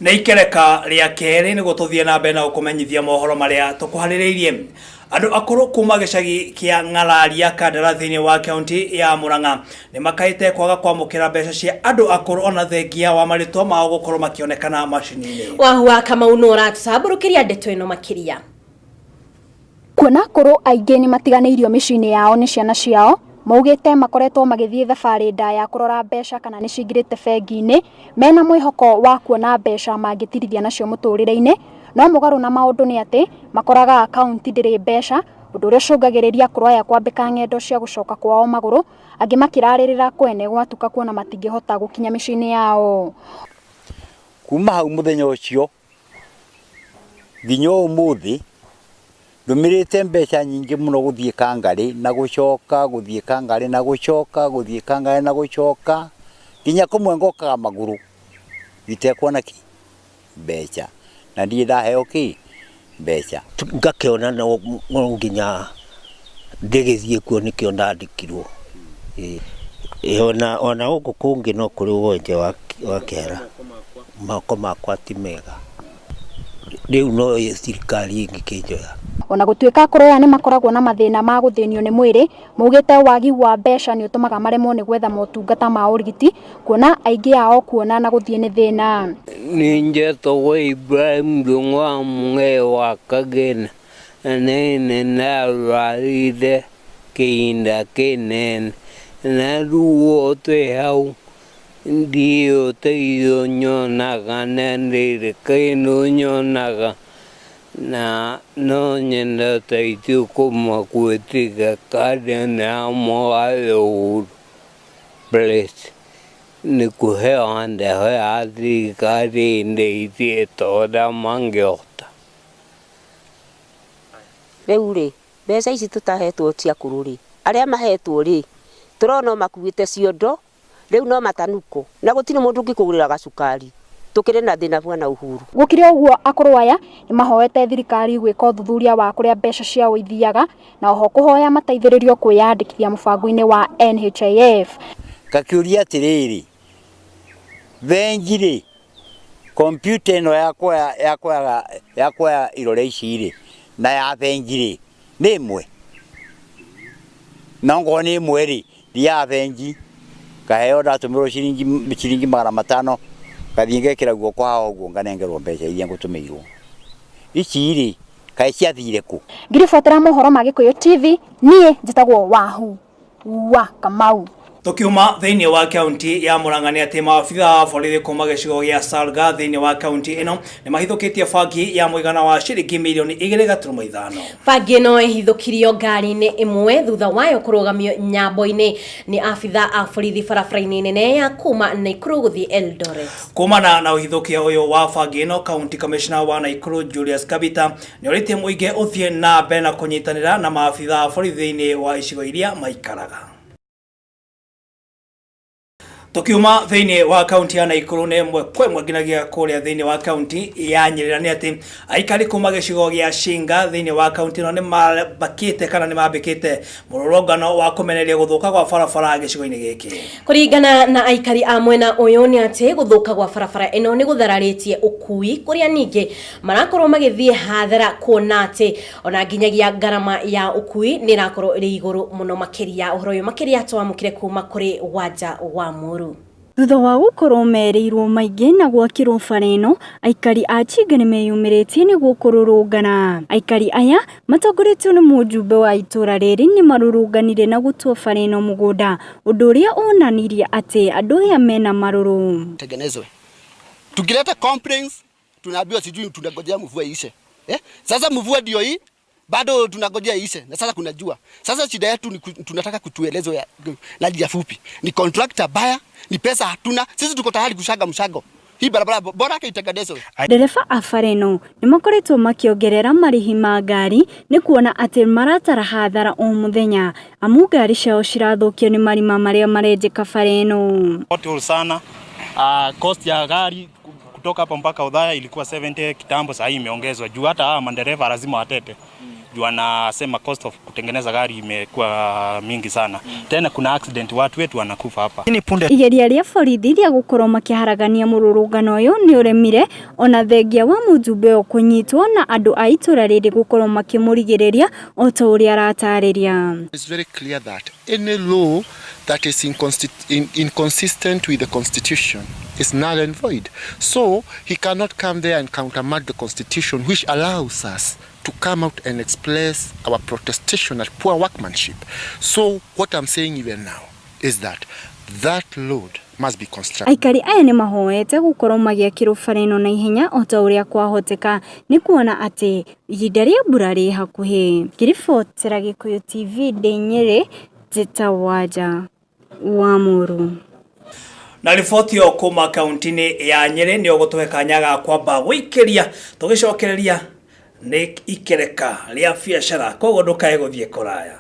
Nĩ ikereka rĩa kerĩ nĩguo tũthiĩ na mbere na gũkũmenyithia mohoro marĩa tũkũharĩrĩirie. Andũ akũrũ kuma gĩcagi kĩa Ng'araria Kandara thĩinĩ wa kaunti ya Murang'a nĩ makaĩte kwaga kwamũkĩra mbeca cia andũ akũrũ ona thengia wa marĩtwa mao gũkorwo makĩonekana macini-inĩ. Wahua Kamau nũ ũratũtambũrũkĩria ndeto ĩno makĩria. Kuona akũrũ aingĩ nĩ matiganĩirio mĩciĩ-inĩ yao nĩ ciana ciao, maugĩte makoretwo magĩthiĩ thabarĩ ndaya kũrora mbeca kana nĩ cingĩrĩte bengi-inĩ, mena mwĩhoko wa kuona mbeca mangĩtirithia nacio mũtũrĩre-inĩ, no mũgarũ na maũndũ nĩ atĩ, makoraga akaunti ndĩrĩ mbeca, ũndũ ũrĩa ũcũngagĩrĩria akũrũ aya kwambĩka ng'endo cia gũcoka kwao magũrũ, angĩ makĩrarĩrĩra kwene gwatuka kuona matingĩhota gũkinya mĩciĩ-inĩ yao. Kuma hau mũthenya ũcio nginya ũmũthĩ ndũmĩrĩte mbeca nyingĩ mũno gũthiĩ Kangarĩ na gũcoka, gũthiĩ Kangarĩ na gũcoka, gũthiĩ Kangarĩ na gũcoka, nginya kũmwe ngokaga magũrũ itekuona kĩ? Mbeca. Na ndirĩ ndaheo kĩ? Mbeca. Ngakĩona no nginya ndĩgĩthiĩ kuo nĩkĩo ndandĩkirwo. Ona gũkũ kũngĩ no kũrĩ wonje wa kĩara. Moko makwa ti mega. Rĩu no thirikari ĩngĩkĩnjoya. Ona gũtuĩka akũrũ aya nĩ makoragwo na mathĩna ma gũthĩnio nĩ mwĩrĩ, maugĩte wagi wa mbeca nĩ ũtũmaga maremwo nĩ gwetha motungata ma ũrigiti, kuona aingĩ ao kuona na gũthiĩ nĩ thĩna. Niĩ njetagwo Ibrahim Ndung'u wa Mũng'ei wa Kagĩna, na niĩ nĩndarwarire kĩhinda kĩnene, na rĩu o twĩ hau Ndirĩ ũteithio nyonaga na ndirĩ kĩndũ nyonaga na no nyende ũteithio kuma gwĩ thirikari na mũgathe Uhuru please nĩ kũheo ndahoya thirikari ĩndeithie ta ũrĩa mangĩhota. Rĩu rĩ, mbeca ici tũtahetwo cia akũrũ rĩ, arĩa mahetwo rĩ, tũrona o makuĩte ciondo Rĩu no matanuko na gũtirĩ mũndũ ũngĩkũgũrĩra gacukari. Tũkĩrĩ na thĩna bwana Uhuru. Gũkĩrĩ ũguo akũrũ aya nĩ mahoete thirikari gwĩka ũthuthuria wa kũrĩa mbeca ciao ithiaga na oho kũhoya mateithĩrĩrio kwĩyandĩkithia mũbango-inĩ wa NHIF. Ngakĩũria atĩrĩrĩ, bengi rĩ, kompiuta ĩno ya kuoya ya kuoya irore ici rĩ, na ya bengi rĩ, nĩ ĩmwe? Na ongorwo nĩ ĩmwe rĩ, thiaga bengi ngaheo ndatũmĩrwo ciringi ciringi 500 ngathiĩ ngekĩra guoko haha ũguo nganengerwo mbeca iria ngũtũmĩirwo. Ici rĩ, kaĩ ciathire kũ? Ngĩribotera mohoro ma Gĩkũyũ TV, niĩ njĩtagwo Wahu wa Kamau. Tukiuma thĩinĩ wa kaunti ya Murang'a nĩ atĩ maabitha a borithi kuma gĩcigo gĩa Salga thĩinĩ wa kaunti ĩno nĩ mahithũkĩtie bangi ya mũigana wa ciringi mirioni 2.5. Bangi ĩno ĩhithũkirio ngari-inĩ ĩmwe thutha wayo kũrũgamio nyambo-inĩ nĩ abitha a borithi barabara-inĩ nene ya kuma Naikuru gũthiĩ Eldoret. Kumana na ũhithũkia ũyũ wa bangi ĩno, County Commissioner wa Naikuru Julius Kabita nĩ orĩtie mũingĩ ũthiĩ na mbere na kũnyitanĩra na maabitha a borithi thĩinĩ wa icigo iria maikaraga. Tukiuma thĩinĩ wa kaunti ya Naikuru nĩ ĩmwe kwa ĩmwe nginyagia kũrĩa thĩinĩ wa kaunti ya Nyĩrĩ na nĩ atĩ aikari kuma gĩcigo gĩa Shinga thĩinĩ wa kaunti ĩno nĩ mabakĩte kana nĩ mambĩkĩte mũrũrũngano wa kũmenereria gũthũka gwa barabara gĩcigo-inĩ gĩkĩ. Kũringana na aikari a mwena ũyũ nĩ atĩ gũthũka gwa barabara ĩno nĩ gũthararĩtie ũkui kũrĩa ningĩ marakorwo magĩthiĩ hathara kuona atĩ ona nginyagia ngarama ya ũkui nĩ ĩrakorwo ĩrĩ igũrũ mũno makĩria. Ũhoro ũyũ makĩria twamũkĩre kuma kũrĩ Wanja wa Mũru. Thutha wa gũkorwo merĩirwo maingĩ na gwakĩrwo bara ĩno, aikari a Chinga nĩmeyũmĩrĩtie nĩguo kũrũrũngana. Aikari aya matongoretio nĩ mũjumbe wa itũra rĩrĩ nĩmarũrũnganire na gũtua bara ĩno mũgũnda, ũndũ ũrĩa wonanirie atĩ andũ aya mena marũrũ. Tengenezwe. Tukileta complaints tunaambiwa sijui tunangojea mvua iishe. Eh? Sasa mvua ndio hii bado tunangojea iishe na sasa kuna jua. Sasa shida yetu ni tunataka kutuelezwa ya, na njia fupi. Ni contractor baya, ni pesa hatuna. Sisi tuko tayari kushaga mshago. Hii barabara bora yake itengenezwe. Ndereba a bara ĩno nĩmakoretwo makĩongerera marĩhi ma ngari nĩ kuona atĩ maratara hathara o mũthenya amu ngari ciao cirathũkio nĩ marima marĩa marenjeka bara ĩno. Pothole sana. Cost ya gari kutoka hapa mpaka Othaya ilikuwa 70 kitambo, sasa hii imeongezwa juu hata hawa madereva lazima watete. Juu anasema cost of kutengeneza gari imekuwa mingi sana. Tena kuna accident, watu wetu wanakufa hapa. Ni punde Igeria rĩa borithi rĩa gũkorwo makĩharagania mũrũrũngano ũyũ nĩ ũremire ona thengia wa mũjumbe ũyũ kũnyitwo na andũ a itũra rĩrĩ gũkorwo makĩmũrigĩrĩria o ta ũrĩa aratarĩria. It's very clear that any law that is inconsistent with the constitution is null and void. So he cannot come there and countermand the constitution, which allows us to come out and express our protestation at poor workmanship. So what I'm saying even now is that that road must be constructed. Aikari aya nĩ mahoete gũkorwo magĩakĩrwo bara ĩno na ihenya o ta ũrĩa kwahoteka nĩ kuona atĩ ihinda rĩa mbura rĩ hakuhĩ. Ngĩribotera Gĩkũyũ TV ndĩ Nyĩrĩ, njĩtagwo Wanja wa Mũrũ. Na riboti ĩyo kuma kaunti-inĩ ya Nyĩrĩ nĩyo gũtũhe kanya ga kwamba gũikĩria tũgĩcokereria nĩ ikereka rĩa biacara koguo ndũkae gũthiĩ kũraya.